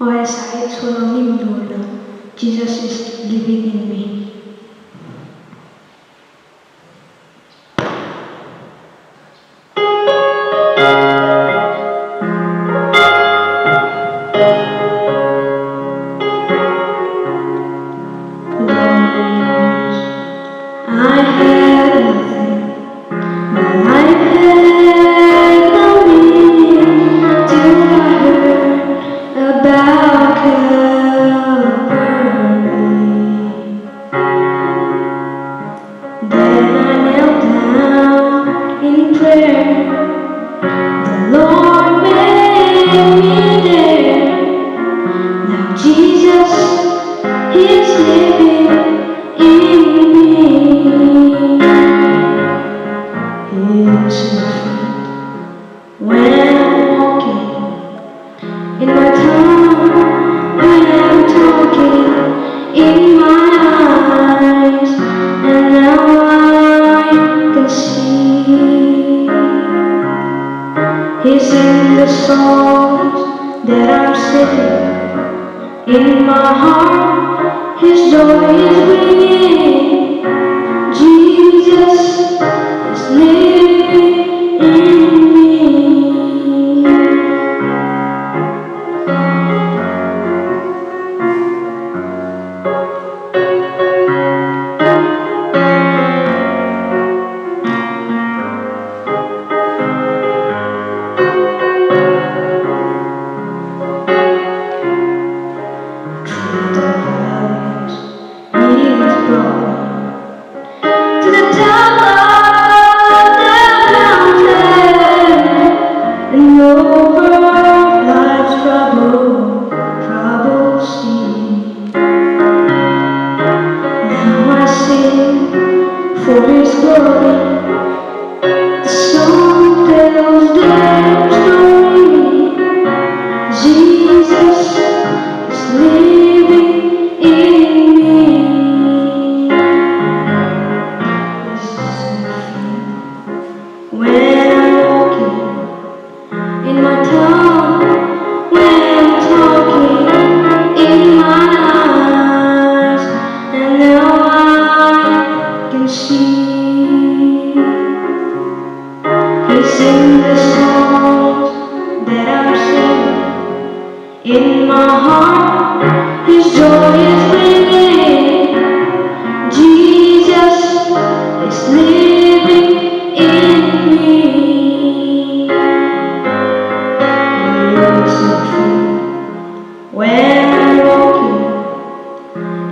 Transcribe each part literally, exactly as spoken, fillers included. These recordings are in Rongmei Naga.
Ai sai solo ni mduna, Jesus is living in me. I had nothing, my life had no meaning till I heard about Calvary. Then I knelt down in prayer. The Lord made me there. Now Jesus is living in me. He is my friend when I'm walking, in my tongue when I'm talking, in my eyes, and now I can see. He's in the songs that I'm singing. In my heart, His joy is ringing. Jesus is living in me. Through the valleys, He has brought me to the top of the mountain, and over life's trouble, troubled sea. Now I sing for His glory. The song tells their story. Jesus is living in me. When I'm walking, in my tongue when I'm talking, in my eyes, and now I can see. He's in the songs that I'm singing. In my heart, His joy is ringing. Jesus is living in me. He is my friend when I'm walking,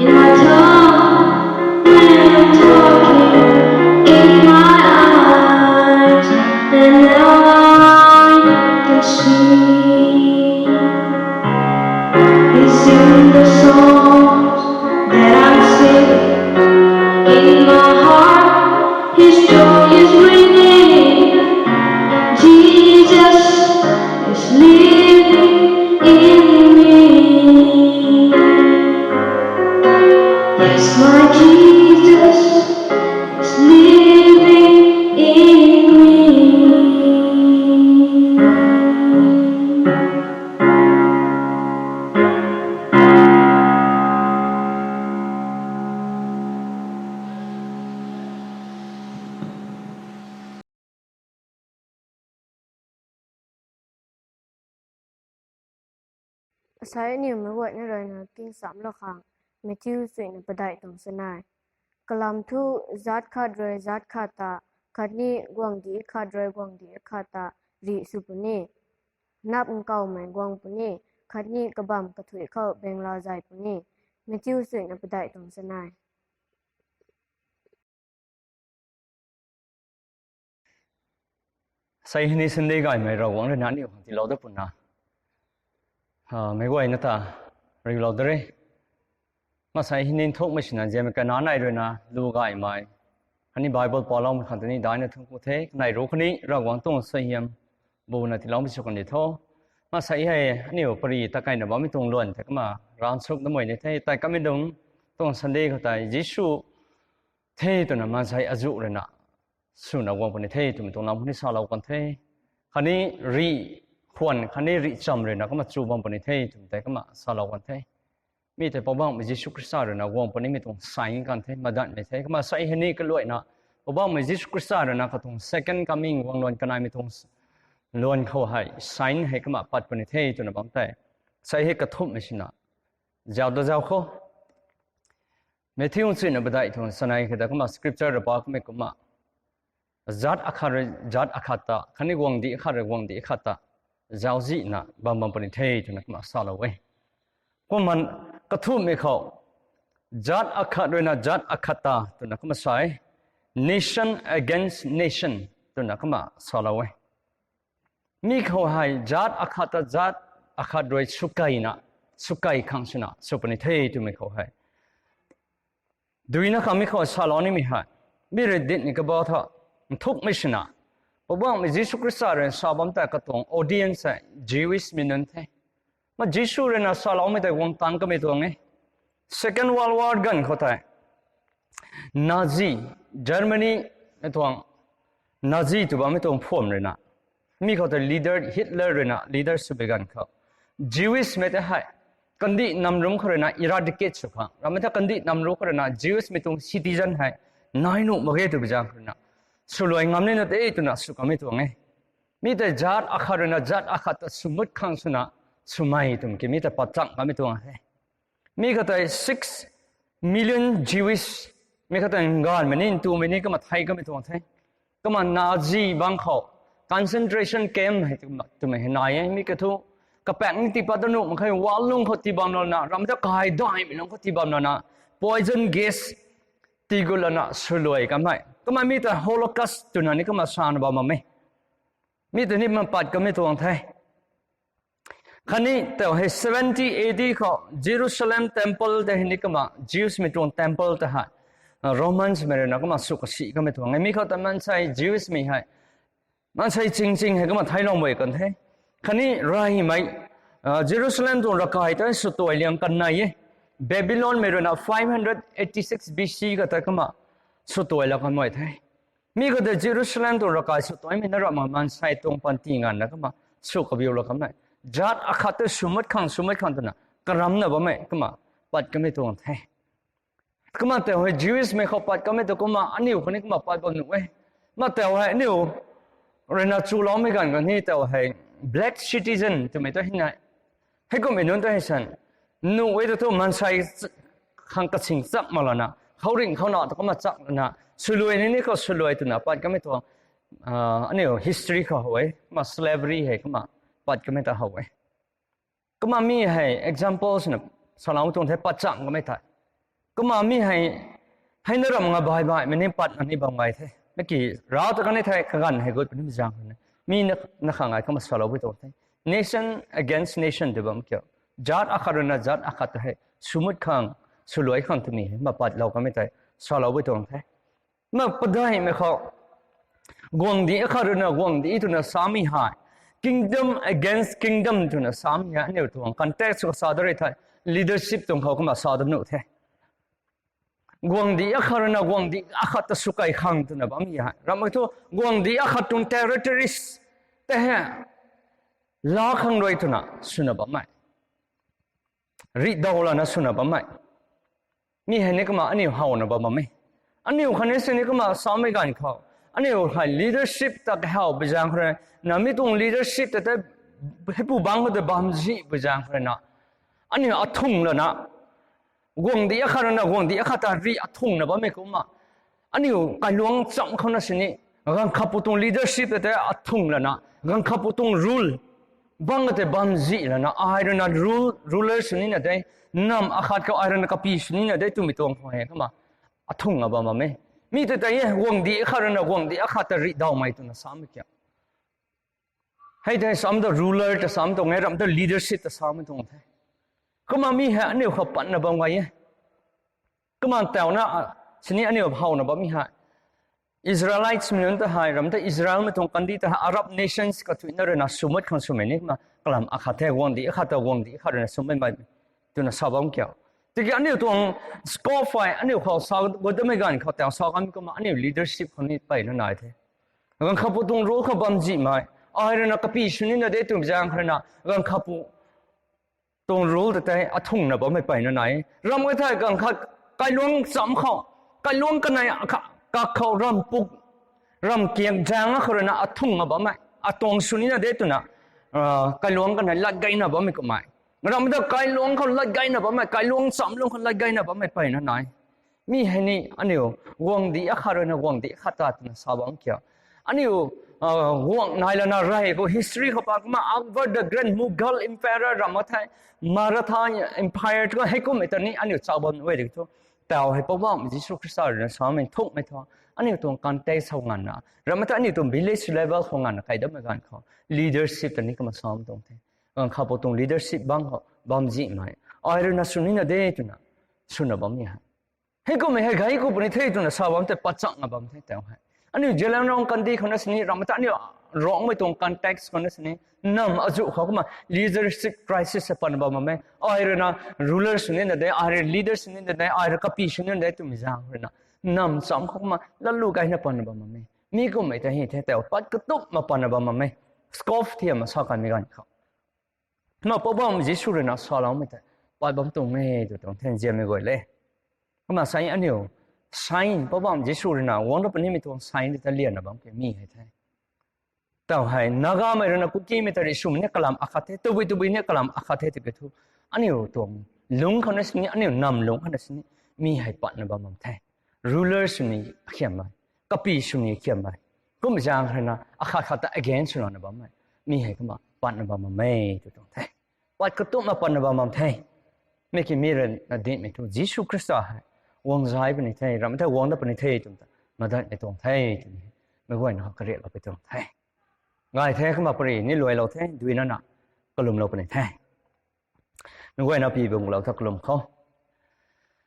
in my tongue when I'm talking, in my eyes, and now I can see. He's in the songs that I'm singing. In my heart, His joy is ringing. Jesus is living in me. Yes, my Jesus is living in me. Asei aniu meic guayna ruina king samlou khang Matthew suina padeih tuang sanei. Kalam thu, zat khat rui zat khat ta, khatni guangcdic khat rui guangcdic khat ta rih sw puni. Nap nkawmei guang puni, khatni kabamv kathuic khou bengla zay puni. Matthew suina padeih tuang sanei. Asei hini Sunday gaymei Ravguangc ruina aniu khang tiilou dat puna, meic guayna ta riulou da re. Maansei hini nthukmei swna ziamei kana nei ruina lu gaymei, khatni Bible paloumei khang tei ni daina thuanc ku the. Kanei ru khatni Ravguangc tuang suaihiam buna tiiloumei sw kan di tho. Maansei hei aniu pary ta kaina bammei tuang luan tei kumna ransuk damei ni the, tei kamei dungc tuang Sunday khou tei Jisu the twna maansei azuh ruina swna guang puni the twmei tuang lam khatni salou kan the. Khatni rih phuan khatni rih cham ruina kumna chu bam puni the twmei tei kumna salou kan the. Mi tei Poubauhmei Jisu Khrista ruina guang punimei tuang sign kan the, madanhmei the. Kumna sei hei ni kaluaina Poubauhmei Jisu Khrista ruina katuang second coming guang luan kanaimei tuang luan khou hei sign hei kumna pat puni the twna bam tei, sei hei kathumhmei sina zauc ta zauc khou. Matthew chuina padeih tuang sanei khe ta kumna scripture ra pa kummei kumna, zat akhat rui zat akhat ta khatni guangcdic akhat rui guangcdic akhat ta zauczihna bam bam puni the twna kumna salou e. Kumna kathumhmei khou, zat akhat ruina zat akhat ta twna kumna sa e, nation against nation twna kumna salou e. Mi khou hei zat akhat ta zat akhat rui swkeyna, swkey khang swna sw puni the twmei khou hei, duina khang mi khou salou nimei hei, mi rui ditni kabau tha nthukmei sina, Poubauhmei Jisu Khrista rui sa bam tei katuang audience hei Jewish mei nunc the. Ma Jisu ruina saloumei tei guang tang kamei tuang e. Second World War ganv khou tei Nazi Germany mei tuang, Nazi tw bammei tuang phuam ruina, mi khou tei leader Hitler ruina leader swbi ganv khou, Jewish mei tei hei kandih namrum khou ruina eradicate sw khang, ramei tei kandih namrum khou ruina Jewish mei tuang citizen hei nai nuh mak ge twbi zaeng khou ruina swluai ngam nina tei twna sw kamei tuang e. Mi tei zat akhat ruina zat akhat ta swmut khang swna swmei twmei ki mi tei patchang kamei tuang e. Mi kha tei six million Jewish, mi kha tei nganvmei ni ntumei ni kumna thei kamei tuang the. Kumna Nazi bang khou concentration camp hei twmei hei nai e. Mi kathu kapaeng ni tii pat ta nuh mak khe, wall lung khou tii bam lana, ramei ta kai daihmei lung khou tii bam lana, poison gas tii gut lana swluai kamei. Kumna mi ta Holocaust twna ni kumna sana bam bam e. Mi ta ni kumna pat kamei tuang the. Khatni tau hei seventy A D khou Jerusalem temple tei hei ni kumna Jews mei tuang temple ta hei Romans mei ruina kumna sw kasi kamei tuang e. Mi khou ta maansei Jews mei hei maansei ching ching hei kumna theiloumei kan the. Khatni reymei Jerusalem tuang ravkai tei swtuai liang kan nai e. Babylon mei ruina five hundred eighty six B C kha tei kumna swtuai lou kanmei the. Mi khou tei Jerusalem tuang ravkai swtuaimei na ramh maansei tuang panty nganvna kumna sw kabiu lou kanmei, zat akhat tei swmut khang swmut khang twna karamna bammei kumna pat kamei tuang the. Kumna tau hei Jews mei khou pat kamei ta kumna aniu khou ni kumna pat bam nuh e. Ma tau hei aniu ruina chuloumei ganv khou ni tau hei black citizen twmei ta hei nai. Heikummei nunc ta hei san, nuh e ta thu maansei khang kasing chak mak lana, khouringh khou na ta kumna chak lana, swluai ni ni khou swluai twna pat kamei tuang aniu history khou how e. Kumna slavery hei kumna pat kamei ta how e. Kumna mi hei example swna salou tuang the, patchang kamei tei. Kumna mi hei, hei na ramh nga bai baihmei ni patna ni bam gay the. Na ki, rau ta kan ni thei kaganv hei gut puni zaeng khou ni mi na khang ai kumna saloupui tuang the. Nation against nation tw bam kiu, zat akhat ruina zat akhat ta hei swmut khang, swluai khang twmei hei mapatlou kamei tei saloupui tuang the. Ma padeihmei khou, guangcdic akhat ruina guangcdic twna samei hei kingdom against kingdom twna samei hei aniu tuang context khou sa da rui thei, leadership tuang khou kumna sa da nuh the. Guangcdic akhat ruina guangcdic akhat ta swkey khang twna bammei hei ramh e thu, guangcdic akhat tuang territories tei hei laa khang rui twna swna bammei, rihdaw lana swna bammei. Mi hei ni kumna aniu howna bam bam e. Aniu khatni sini kumna samei ganv khou, aniu hei leadership ta kahaw pui zaeng khou rui na, mi tuang leadership ta tei heipu bangc khou tei bamzih pui zaeng khou rui na, aniu athung lana, guangcdic akhat ruina guangcdic akhat ta rih athungna bammei kumna, aniu kailuangc cham khouna sini, ganv khat pu tuang leadership ta tei athung lana, ganv khat pu tuang rule bangc khou tei bamzih lana, ai ruina rule, ruler sw nina tei, namv akhat khou ai ruina kapy sw nina tei twmei tuang khou hei kumna athungna bam bam e. Mi ta tei e, guangcdic akhat ruina guangcdic akhat ta rihdawmei twna samei kiu. Hei tei sam ta ruler ta sam tuang e, ramh ta leadership ta samei tuang the. Kumna mi hei aniu khou patna bam gay e. Kumna tauna, sini aniu howna bammei hei, Israelites mei nunc ta hei, ramh ta Israelmei tuang kandih ta hei Arab nations kathuicna ruina swmut khang swmei ni kumna kalam akhat the, guangcdic akhat ta guangcdic akhat ruina swmei mei twna sa bam kiu. Tiki aniu tuang scope hei aniu khou sa gut damei ganv khou tau sa kan kumna aniu leadership khou ni peyna nai the. Ganv khat pu tuang rule khou bamzihmei, Ai rui na kapy sw nina de twmei zaeng khou rui na, ganv khat pu tuang rule ta tei athungna bammei mpeyna nai. Ramh ka thei ganv khat kailuangc cham khou, kailuangc kanei kak khou ramh puk, ramh kiak zaeng khou rui na athungna bammei, atuang sw nina de twna, kailuangc kanei lat gayna bammei kummei. Ramh ta kailuangc khou lat gayna bammei, kailuangc cham lung khou lat gayna bammei mpeyna nai. Mi hei ni aniu guangcdic akhat rui na guangcdic akhat ta twna sa bam kiu. Aniu guangc nai lana rey khou history khou pa kumna Akbar the Great Mughal Emperor ramh ka thei, Maratha Empire tu heikummei ta ni aniu cha bam e de thu. Tau hei Poubauhmei Jisu Khrista rui na samei thukmei thu, aniu tuang context khou nganvna, ramh ta aniu tuang village level khou nganvna kai dammei ganv khou leadership ta ni kumna sam tuang the. Ganv khat pu tuang leadership bam khou bamzihmei, ai rui na sw nina de twna swna bammei hei, heikummei hei gay khou puni the twna sa bam tei pachakna bam the tau hei. Aniu Zeliangrong kandih khou na sini ramh ta aniu Rongmei tuang context khou na sini, namv azuh khou kumna leadership crisis sa pan bam bammei. Ai rui na ruler sw nina de, ai rui leader sw nina de, ai rui kapy sw nina de twmei zaeng rui na, namv cham khou kumna latlu gayna pan bam bammei. Mi kummei ta hei the tau pat katumna pan bam bammei. Scoff thiam sa kanmei ganv khou na Poubauhmei Jisu rui na saloumei tei pat bam tuang e tw tuang the nzianmei guay le. Kumna sai aniu sign, Poubauhmei Jisu rui na guang dat punimei tuang sign ta lianna bam ke mi hei the. Tau hei Nagamei rui na Kukimei ta rui swmei ni kalam akhat the, tabui tabui ni kalam akhat the tiki thu, aniu tuang lungc khou na sini, aniu namv lungc khou na sini, mi hei patna bam bam the. Ruler swni akhiammei, kapy swni akhiammei, kum zaeng rui na akhat khat ta against swna bammei, mi hei kumna patna bam bammei tw tuang the. Pat katumna patna bam bam the. Mi ki mi rui na dinhmei thu Jisu Khrista hei guang zay puni the, ramh ta guang dat puni the twmei ta madatmei tuang the twmei, meic guayna khou kariaklou pui tuang the. Gay the kumna pary ni luailou the, duina na kalumlou puni the. Meic guayna pi bamlou ta kalum khou.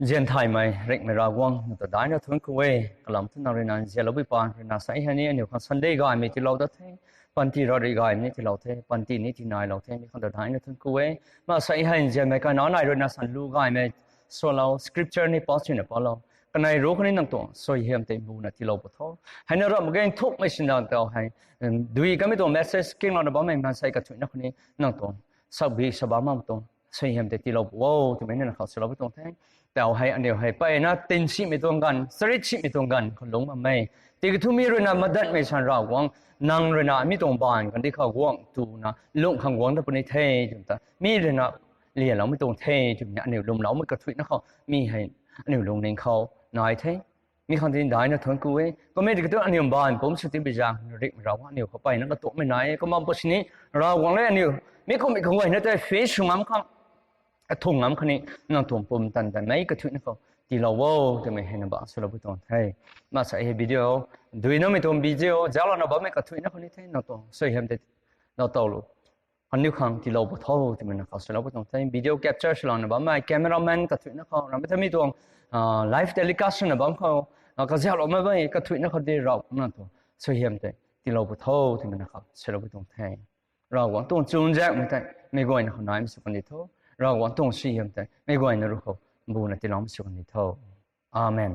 Nzian thaymei ringhmei Ravguangc, nang ta daihna thuanc ku e. Kalam thu nang rui na nzianloupui paan rui na sa hei ni aniu khang Sunday gaymei tiilou dat the. Panty rari gaymei ni tiilou the, panty ni tinailou the, mi khang ta daihna thuanc ku e. Kumna sa hei nzianmei kaina nai rui na sanlu gaymei swlou, scripture ni pa swna palou, kanei ru khou ni nang tuang suaihiam tei buna tiilou pu tho. Hei na ramh gaeng thukmei sindan tau hei, dui kamei tuang message kinglouna bammei maansei kathuicna khou ni nang tuang sakbi sa bam mak tuang suaihiam tei tiilou pu o twmei na khou salou pui tuang the. Tau hei aniu hei mpeyna tinsimei tuang ganv, charynsimei tuang ganv khou lungc bammei, tiki thu mi rui na madatmei san Ravguangc, nang rui na mi tuang baanv kandih khou guangc tuna lungh khang guang dat puni the twmei ta mi rui na lianloumei tuang the twmei aniu lwmloumei kathuicna khou mi hei aniu lungning khou nai the. Mi khang tei daihna thuanc ku e. Kummei tiki thu aniu baanv pumc sw tibi zaeng ringhmei Ravguangc, aniu khou mpeyna katuakmei nai e. Kumna pu sini Ravguangc le aniu mi kummei kaguayna tei face sw ngam khang, athung ngam khang ni nang tuang pumtan tanmei kathuicna khou tiilou o twmei hei na ba swlou pui tuang the. Kumna sa hei video, duinamei tuang video zauclouna bammei kathuicna khou ni the nang tuang suaihiam tei lou towlou, aniu khang tiilou pu tho twmei na khou salou pui tuang the. Video capture swlouna bammei cameraman kathuicna khou, ramh ta mi tuang live telecast swna bam khou kazauhloumei bammei kathuicna khou di Ravguangc nang tuang suaihiam tei tiilou pu tho twmei na khou salou pui tuang the. Ravguangc tuang chuzaenghmei tei meic guayna khou naimei sw kan di tho. Ravguangc tuang suaihiam tei meic guayna ru khou buna tiiloumei sw kan di tho. Amen.